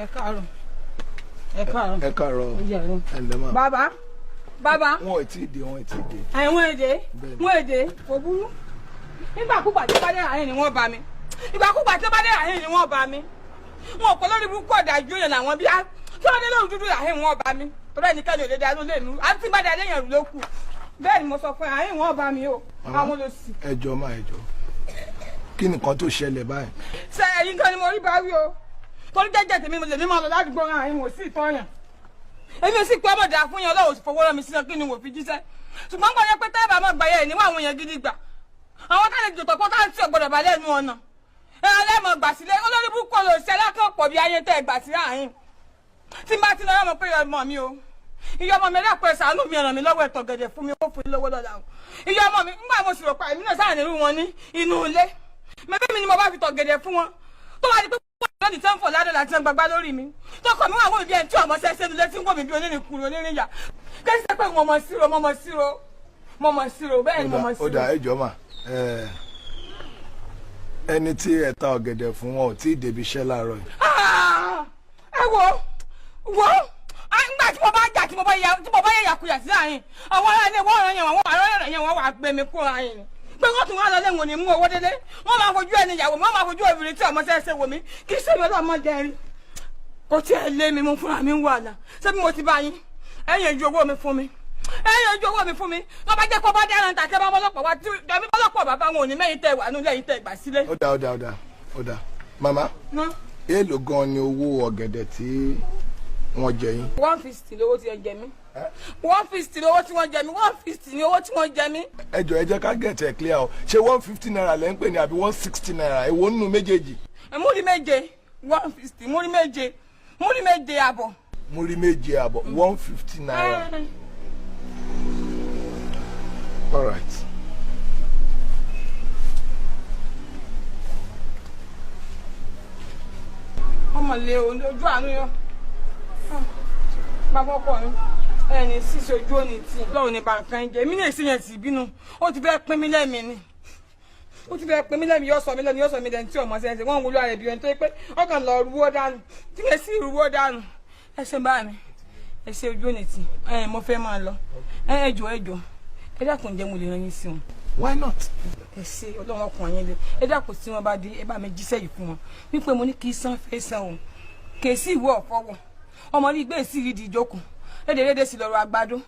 Ẹ káàárọ̀, ẹ káàárọ̀. Ẹ káàárọ̀. Ó yẹ ẹ̀rọ. Ẹ ǹlẹ́ mà. Bàbá, bàbá. Wọn ò tí ì dé, wọn ò tí ì dé. Àwọn èdè. Bẹ́ẹ̀ni. Wọn èdè kò burú. Nígbàkúgbà tí ó bá dé àárín ni wọ́n bá mi, ìgbàkúgbà tí ó bá dé àárín ni wọ́n bá mi. Wọn ò pọ̀ lórí burúkú, ọ̀dájú èèyàn làwọn bí tí wọ́n dé lóhùn dúdú àárín wọn bá mi, torí ẹnikẹ́ni ò lè dá lólè mi àti bá dá léèyàn ló kù. Bẹ́ẹ̀ ni mo sọ fún ẹ, àárín wọn bá mi o. Màmá. Àwọn ló sì. Ẹ jọ̀ọ́ mà, ẹ jọ̀ọ́, kí nìkan tó ṣẹlẹ̀ báyìí? Ṣe ẹ̀yin kan ni mo rí bá wí o, torí jẹ́jẹ́ tèmi mo lè mímọ́ lọ ládùúgbò àárín wò sí ìtọ́yàn. Èmi ò sì pé ọmọdé àfúnyàn, Ọlọ́run sì fowó rán mi sínú kí ni wò fi jíṣẹ́, ṣùgbọ́n gbọ́dọ̀ pé tẹ́ẹ̀bà máa gbàyẹ̀ ẹ̀ níwọ̀n àwọn èèyàn gidi gbà, àwọn táwọn jòtò pọ̀ táwọn tí ò gbọ́dọ̀ bá lẹ́nu ọ̀nà ẹ̀rọ lẹ́mọ̀ gbà sílé. Olórí búkọ́ lò sí alákọ̀ọ́pọ̀ bí ayé tẹ́ ẹ gbà sí àárín tí n bá ti lọ ọmọ pé ọmọ mi o, ìyá ọmọ mi, ẹ̀dá pẹ̀ ṣàánú mi, ràn mí lọ́wọ́, ẹ̀tọ́ gẹ̀dẹ̀ fún mi, ó fún mi lówó lọ́la o. Ìyá ọmọ mi, ńgbà mo sì rò pa èmi náà sáà nírú wọn ní inú ilé mẹ́bí mi ni mo bá fi tọ̀ gẹ̀dẹ̀ fún wọn, tó wá di pé wọ́n lónìí tí wọ́n fọ̀ ládùn láti ń gbagbá lórí mi, tó kọ̀ mí wà wọ́n mi bí ẹni tí ọmọ ṣẹ́ṣẹ́ nílé tí ń wò mí bí onírìnkùnrin onírìnyà kí ṣe pé mo mọ̀ síro, mo mọ̀ síro, mo mọ̀ síro, bẹ́ẹ̀ ni mo mọ̀ Ó dà, síro. ẹ jọ̀ọ́ mà, ẹni tí ẹ ta ọ̀gẹ̀dẹ̀ fún, wọn ò tí ì débi iṣẹ́ láàárọ̀ yìí. Ah! Ẹ wo wo, nígbà tí mo bá jà, tí mo bá ya, tí mo bá yẹ yàkuyà sí àárín àwọn ará ilé wọn, ọ̀rọ̀ yẹn wọn, àwọn ọ̀rọ̀ yẹn wọn wà gbé mi kúrò àárín ni pé wọ́n tún wá lọ lẹ́wọ̀n ní mú owó délé. Wọ́n máa fojú ẹni ìyàwó mi, wọ́n máa fojú obìnrin tí ọmọ sẹ́sẹ́ wò mí. Kì í ṣe mi, ọlọ́mọ jẹ́ rí kò tí ẹ lé mi mú fúnra mi ń wà là. Ṣé bí mo ti bá yín, ẹ yẹn ju owó mi fún mi, ẹ yẹn ju owó mi fún mi. Wọ́n bá jẹ́ kó bá dáná tàkẹ́ bá bọ́lọ́pọ̀ wá tí ẹbí bọ́lọ́pọ̀ bàbá wọn ò ní mẹ́yìn tẹ́ wà nílẹ̀ yìí tẹ́ gbà sílé. Ó dà, ó dà, ó dà, ó dà màmá. Ná. Èèlò gan ni owó ọ̀gẹ̀dẹ̀ tí wọ́n jẹ yín? 150 lówó tí ẹ jẹ mí, 150 lówó tí wọ́n jẹ mí, 150 ni owó tí wọ́n jẹ mí. Ẹ jọ̀ọ́, ẹ jẹ́ ká get ẹ̀ clear o. Ṣé ₦150 lẹ́ ń pè ní àbí ₦160? Èwo nínú méjèèjì? Múrí méje, 150, múrí méje, múrí méje àbọ̀. Múrí méje àbọ̀, ₦150. All right. Ọmọ lè o ojú àánú yọ bàbá ọkọ mi, ẹni ṣíṣe ojú òní tí lọ́wọ́ ní bàǹkan jẹ èmi náà sì yẹn sì bínú. Ó ti fẹ́ pín mí lẹ́mìí ni, ó ti fẹ́ pín mí lẹ́mìí, yóò sọ mí lẹ́nu, yóò sọ mí lẹ́nu tí ọmọ sẹ́yìn wọ́n ń wúlò àrẹ̀ bí ẹni tó yẹ pé ọkàn lọ rúwó dànù tí yẹn sì rúwó dànù. Ẹ ṣe bá mi, ẹ ṣe ojú òní tí ẹ mo fẹ́ máa lọ. Ẹ jọ̀ọ́, ẹ jọ̀ọ́, ẹ dákun, jẹ́ mo lè rán yín sí wọn? Why not? Ẹ ṣe, Ọlọ́run ọkùnrin yẹn lé. Ẹ dákun, tí wọ́n bá dé, ẹ bá mi jíṣẹ́ yìí fún wọn wípé mo ní kí san fẹ́ san o, kè sí ìwọ ọ̀fọwọ́ ọmọ ní ìgbé sí ìdí ìjókòó lédèrèdè sí lọ́rọ̀ àgbàdo.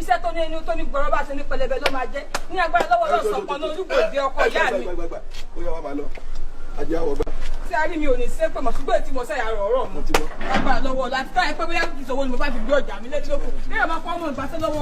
Iṣẹ́ tó ní ẹni tó ní gbọ́rọ́ bá ṣe ní pẹlẹbẹ ló máa jẹ́ ní agbára lọ́wọ́ lọ́sàn kan ní olúgbòde ọkọ ìyá mi. Ó yá, wá máa lọ, ajé àwọ̀ gbà. Tí a rí mi ò ní ṣe pé mọ̀, ṣùgbọ́n ètí mo ṣẹ̀yà rọ̀ ọ̀rọ̀ mọ́ agbára lọ́wọ́ láti káyọ̀ pé bóyá kìí ṣòwò ni mo bá fi gbé ọjà mi létí lóko bí ẹ̀ máa fọ́ ọmọ ìgbàsẹ́ lọ́wọ́.